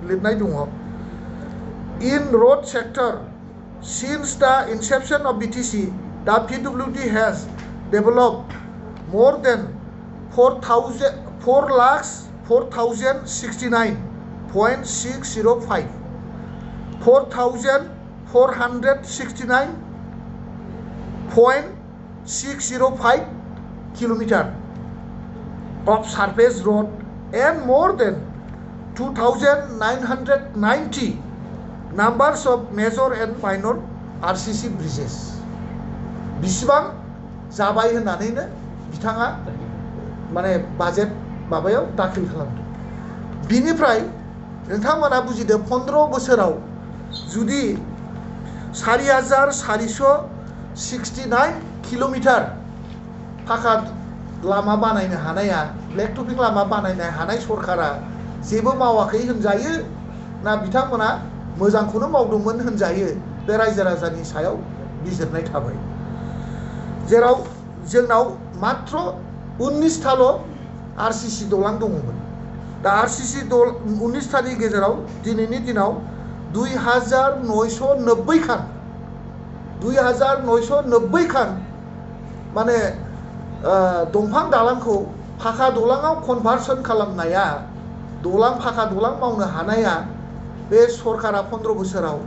लिरनाय दङ in road sector since the inception of BTC the PWD has developed more than 4,069.605 4,469.605 kilometer of surface road and more than 2,990 numbers of major and minor RCC bridges. बिसिबां जाबाय होननानैनो बिथाङा माने budget माबायाव दाखिल खालामदों। बिनिफ्राय नोंथांमोना बुजिदो 15 बोसोराव जुदि 4,469 किल'मिटार फाखा लामा बानायनो हानाया ब्लेक टपिं लामा बानायनो हानाय सरकारा जेबो मावाखै होनजायो ना बिथांमोना मोजांखौनो मावदोंमोन होनजायो बे रायजो राजानि सायाव बिजिरनाय थाबाय। जेराव जोंनाव मात्र 19थाल' RCC दलां दङमोन। दा RCC 19थानि गेजेराव दिनैनि दिनाव 2,990 खान 2,990 खान माने दंफां दालांखौ फाखा दलाङाव कनभार्सन खालामनाया दलां फाखा दलां मावनो हानाया बे सरकारा 15 बोसोराव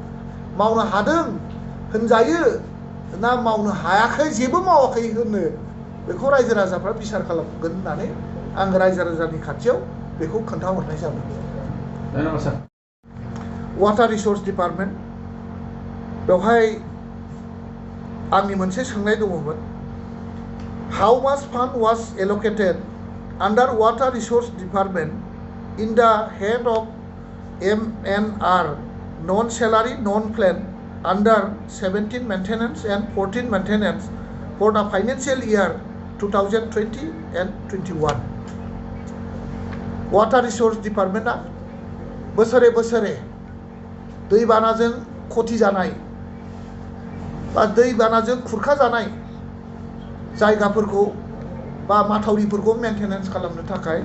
मावनो हादों होनजायो ना मावनो हायाखै जेबो मावाखै होनो बेखौ रायजो राजाफ्रा बिसार खालामगोन होननानै आं रायजो राजानि खाथियाव बेखौ खोन्थाहरनाय जाबाय। वाटार रिसोर्स डिपार्टमेन्ट बेवहाय आंनि मोनसे सोंनाय दङमोन how much fund was allocated under water resource department in the head of MNR non-salary non-plan under 17 maintenance and 14 maintenance for the financial year 2020 and 21. Water Resource Department बोसोरे बोसोरे दैबानाजों खथि जानाय बा दैबानाजों खुरखा जानाय जायगाफोरखौ बा माथावरिफोरखौ मेंटेनेन्स खालामनो थाखाय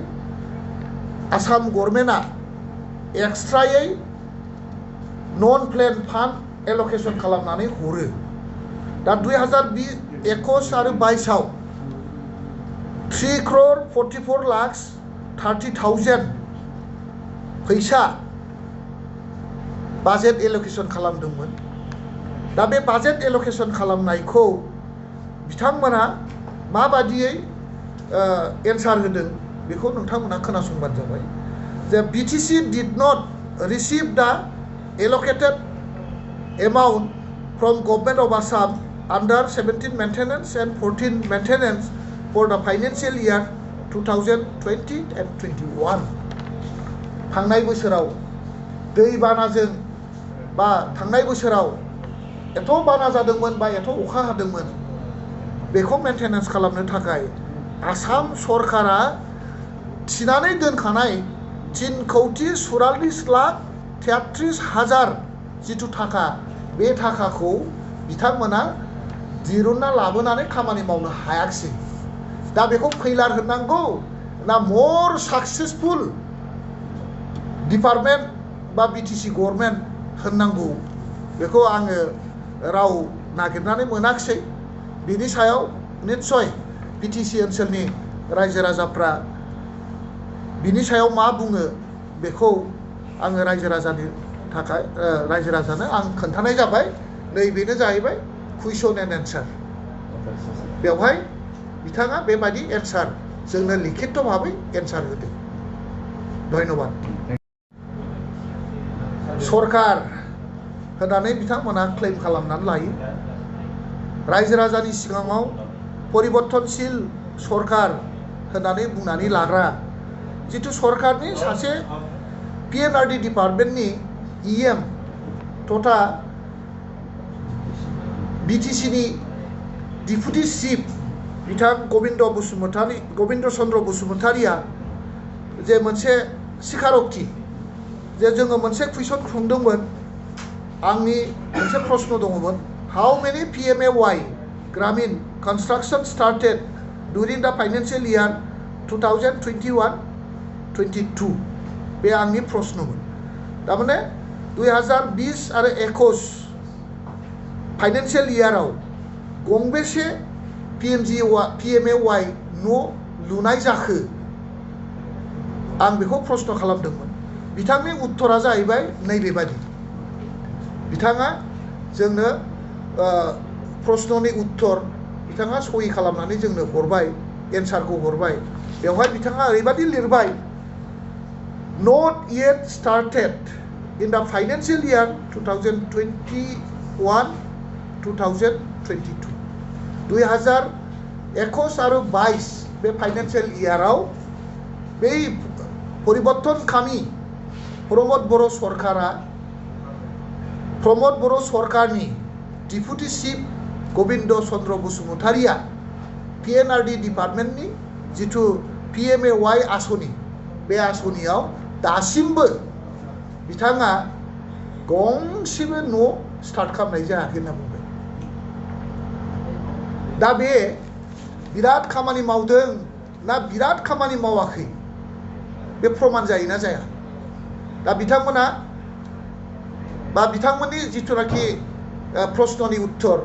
आसाम गभर्नमेन्टआ एक्सट्रायै नन प्लेन फान्ड एल'केशन खालामनानै हरो। दा 2021 आरो 22आव 3,44,30,000 फैसा बाजेट एल'केशन खालामदोंमोन। दा बे बाजेट एल'केशन खालामनायखौ बिथांमोना माबादियै एन्सार होदों बेखौ नोंथांमोना खोनासंबानो जाबाय जे BTC did not receive the allocated amount from Government of Assam under 17 maintenance and 14 maintenance for the financial year 2020 and 21. थांनाय बोसोराव दैबानाजों बा थांनाय बोसोराव एथ' बाना जादोंमोन बा एथ' अखा हादोंमोन बेखौ मेंटेनेन्स खालामनो थाखाय आसाम सरकारा थिनानै दोनखानाय 3,44,33,000 जिथु थाखा बे थाखाखौ बिथांमोना दिरुनना लाबोनानै खामानि मावनो हायाखिसै। दा बेखौ फैलार होननांगौ ना मोर साक्सेसफुल डिपार्टमेन्ट बा BTC गभर्नमेन्ट होननांगौ बेखौ आङो राव नागिरनानै मोनाखिसै। बिनि सायाव निस्सय BTC ओनसोलनि रायजो राजाफ्रा बिनि सायाव मा बुङो बेखौ आङो रायजो राजानि थाखाय रायजो राजानो आं खोन्थानाय जाबाय। नैबेनो जाहैबाय कुइसन एन्ड एन्सार। बेवहाय बिथाङा बेबायदि एन्सार जोंनो लिखित भाबै एन्सार होदों। धन्यबाद। सरकार होननानै बिथांमोना क्लेम खालामनानै लायो। रायजो राजानि सिगाङाव परिबर्तनशील सरकार होननानै बुंनानै लाग्रा जिथु सरकारनि सासे PNRD डिपार्टमेन्टनि EM तथा BTCनि डिपुटि चिफ बिथां गबिन्द चन्द्र बसुमतारिया जे मोनसे स्वीकारथि जे जोङो मोनसे कुइसन सोंदोंमोन आंनि मोनसे प्रश्न दङमोन how many PMAY Gramin construction started during the financial year 2021-22 बे आंनि प्रश्नमोन। तारमाने 2020 आरो 21 फाइनेंशियल इयाराव गंबेसे PMAY न' लुनाय जाखो आं बेखौ प्रश्न खालामदोंमोन बिथांनि उत्तरा जाहैबाय नैबेबादि बिथाङा जोंनो प्रश्ननि उत्तर बिथाङा सहि खालामनानै जोंनो हरबाय एन्सारखौ हरबाय बेवहाय बिथाङा ओरैबादि लिरबाय not yet started in the financial year 2021-2022 2021 आरो 22 बे फाइनेंशियल इयाराव बे परिबर्तनखामी प्रमोद बर' सरकारनि डिप्युटी चिफ गोविंद चंद्र बसुमतारिया PNRD डिपार्टमेन्टनि जिथु PMAY आसनि बे आसनियाव दासिमबो बिथाङा गंसेबो न' स्टार्ट खालामनाय जायाखै होनना बुंबाय दा बे बिराद खामानि मावदों ना बिराद खामानि मावाखै बे प्रमाण जायोना जाया दा बिथांमोना बा बिथांमोननि जिथुनाखि प्रश्ननि उत्तर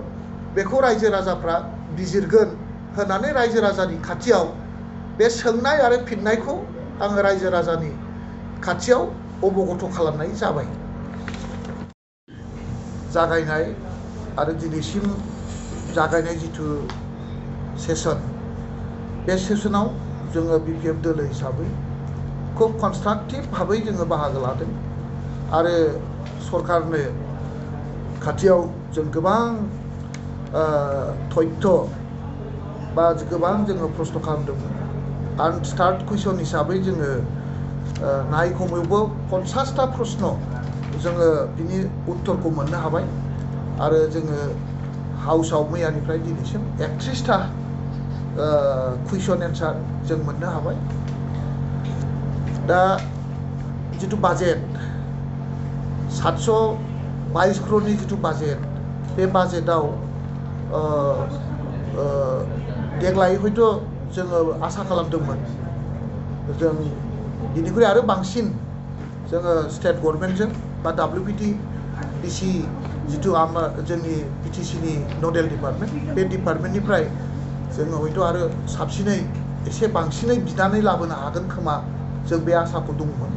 बेखौ रायजो राजाफ्रा बिजिरगोन होननानै रायजो राजानि खाथियाव बे सोंनाय आरो फिननायखौ आङो रायजो राजानि खाथियाव अबगत खालामनाय जाबाय जागायनाय आरो दिनैसिम जागायनाय जिथु सेसन बे सेसनाव जोङो BPF दोलो हिसाबै खुब कनस्ट्राक्टिव भाबै जोङो बाहागो लादों आरो सरकारनो खाथियाव जों गोबां तथ्य बा गोबां जोङो प्रश्न खालामदोंमोन आनस्टार्ड कुइसन हिसाबै जोङो नाय खमैबो 50टा प्रश्न जोङो बिनि उत्तरखौ मोननो हाबाय आरो जोङो हाउसआव मैयानिफ्राय दिनैसिम 31टा कुइसन एन्सार जों मोननो हाबाय दा जिथु बाजेट 722 crore जिथु बाजेट बे बाजेटआव देग्लाय हयथ' जोङो आसा खालामदोंमोन जों बिनिख्रुइ आरो बांसिन जोङो स्टेट गभर्नमेन्टजों बा WPTDC जिथु जोंनि BTCनि नडेल डिपार्टमेन्ट बे डिपार्टमेन्टनिफ्राय जोङो हयथ' आरो साबसिनै एसे बांसिनै बिनानै लाबोनो हागोन खोमा जों बे आसाखौ दंमोन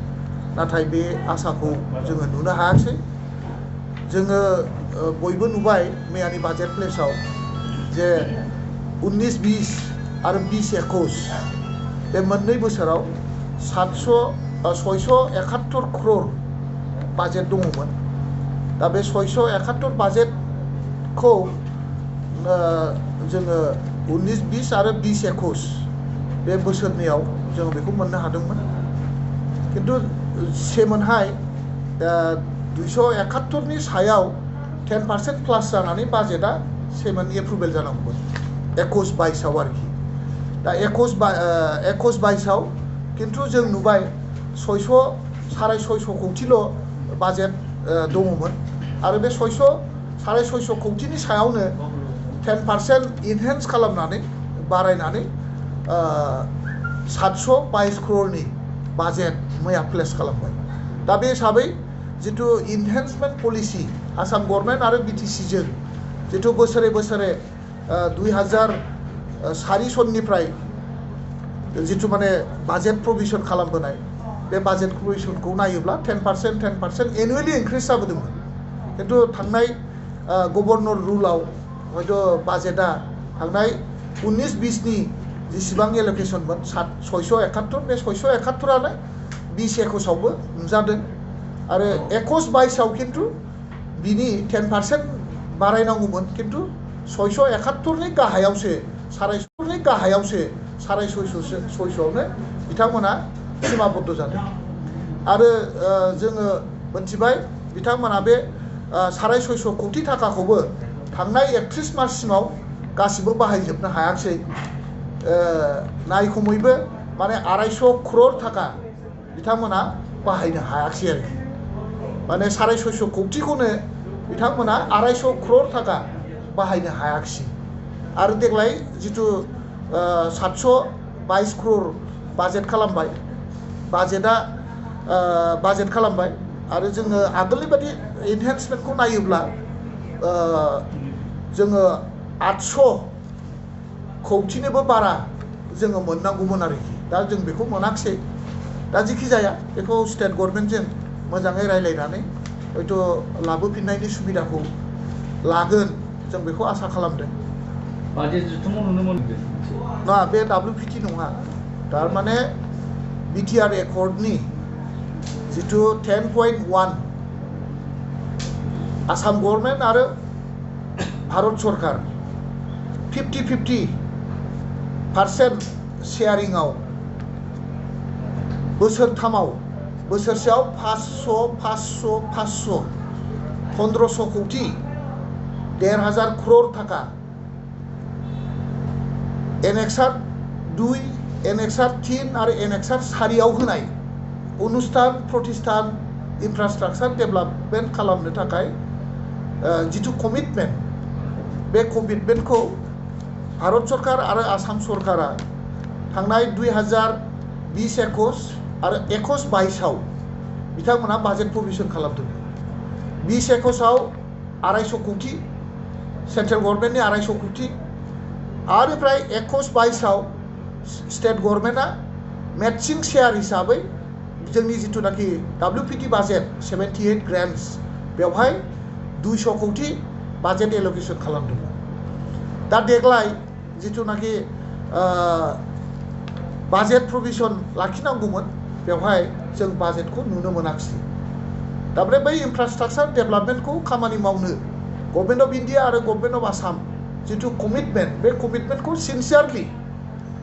नाथाय बे आसाखौ जोङो नुनो हायाखै जोङो बयबो नुबाय मैयानि बाजेट प्लेसाव जे 19-20 आरो 20-21 बे मोननै बोसोराव 671 crore बाजेट दङमोन दा बे 671 बाजेटखौ जोङो 19-20 आरो 20-21 बे बोसोरनैयाव जोङो बेखौ मोननो हादोंमोन किन्तु सेमोनहाय 271 नि सायाव 10% प्लास जानानै बाजेटआ सेमोन एप्रुभेल जानांगौमोन 21-22 आव आरोखि दा 21-22 आव किन्तु जों नुबाय 600-650 कौटिल' बाजेट दङमोन आरो बे 600-650 कौटिनि सायावनो 10% इनहेन्स खालामनानै बारायनानै 722 crore बाजेट मैया प्लेस खालामबाय दा बे हिसाबै जिथु इनहेन्समेन्ट पलिसि आसाम गभर्नमेन्ट आरो BTCजों जिथु बोसोरे 2004 सननिफ्राय जिथु माने बाजेट प्रभिजन खालामबोनाय बे बाजेट प्रभिजनखौ नायोब्ला 10% एनुवेलि इंक्रिज जाबोदोंमोन किन्तु थांनाय गभर्नर रुलाव हयथ' बाजेटआ थांनाय 19-20 नि जेसेबां एल'केसनमोन 671 बे 671आनो 20-21 आवबो नुजादों आरो 21-22 आव किन्तु बिनि 10% बारायनांगौमोन किन्तु 671 नि गाहायावसो 650आवनो बिथांमोना सिमाबद्ध जादों आरो जोङो मोनथिबाय बिथांमोना बे 650 कौटि थाखाखौबो थांनाय 31 मार्चसिमाव गासिबो बाहायजोबनो हायाखै नाय खमैबो माने 250 crore थाखा बिथांमोना बाहायनो हायाखै आरो माने 650 कौटिखौनो बिथांमोना 250 crore थाखा बाहायनो हायाखै आरो देग्लाय जिथु 722 crore बाजेट खालामबाय बाजेट खालामबाय आरो जोङो आगोलनि बादि एनहेन्समेन्टखौ नायोब्ला जोङो 800 कौटिनिबो बारा जोङो मोननांगौमोन आरोखि दा जों बेखौ मोनाखिसै दा जिखि जाया बेखौ स्टेट गभर्नमेन्टजों मोजाङै रायलायनानै हयथ' लाबोफिननायनि सुबिदाखौ लागोन जों बेखौ आसा खालामदों बाजेट जुथुमाव नुनो मोनदों ना बे WPT नङा थारमाने बिटिआर एकर्डनि जिथु 10.1 आसाम गभर्नमेन्ट आरो भारत सरकार 50-50% शेयारिंआव बोसोरथामाव बोसोरसेयाव 500 1500 कौटि 1500 करोड़ टाका एनेक्सार 2 एनेक्सार 3 आरो एनेक्सार 4 आव होनाय अनुष्ठान प्रतिष्ठान इनफ्रास्ट्राक्चार डेभेलपमेन्ट खालामनो थाखाय जिथु कमिटमेन्ट बे कमिटमेन्टखौ भारत सरकार आरो आसाम सरकारा थांनाय 2020-21 आरो 21-22 आव बिथांमोना बाजेट प्रभिजन खालामदों 20-21 आव 250 कौटि सेन्ट्रेल गभर्नमेन्टनि 250 कौटि आरो फ्राय 21-22 आव स्टेट गभर्नमेन्टआ मेटचिं शेयार हिसाबै जोंनि जिथुनाखि WPT बाजेट 78 ग्रान्ट्स बेवहाय 200 कौटि बाजेट एल'केसन खालामदों दा देग्लाय जिथुनाखि बाजेट प्रभिजन लाखिनांगौमोन बेवहाय जों बाजेटखौ नुनो मोनाखिसै दाबरे बै इनफ्रास्ट्राक्चार डेभेलपमेन्टखौ खामानि मावनो गभर्नमेन्ट अफ इन्डिया आरो गभर्नमेन्ट अफ आसाम जिथु कमिटमेन्ट बे कमिटमेन्टखौ सिनसियारलि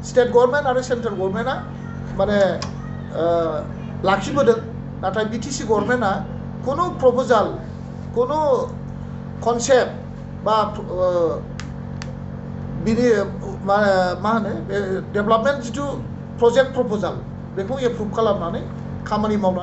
स्टेट गभर्नमेन्ट आरो सेन्ट्रेल गभर्नमेन्टआ माने लाखिबोदों नाथाय BTC गभर्नमेन्टआ कोनो प्रपोजाल कोनो कनसेप्ट बा बिनि मा होनो डेभेलपमेन्ट जिथु प्रजेक्ट प्रपोजाल बेखौ एप्रुभ खालामनानै खामानि मावनानै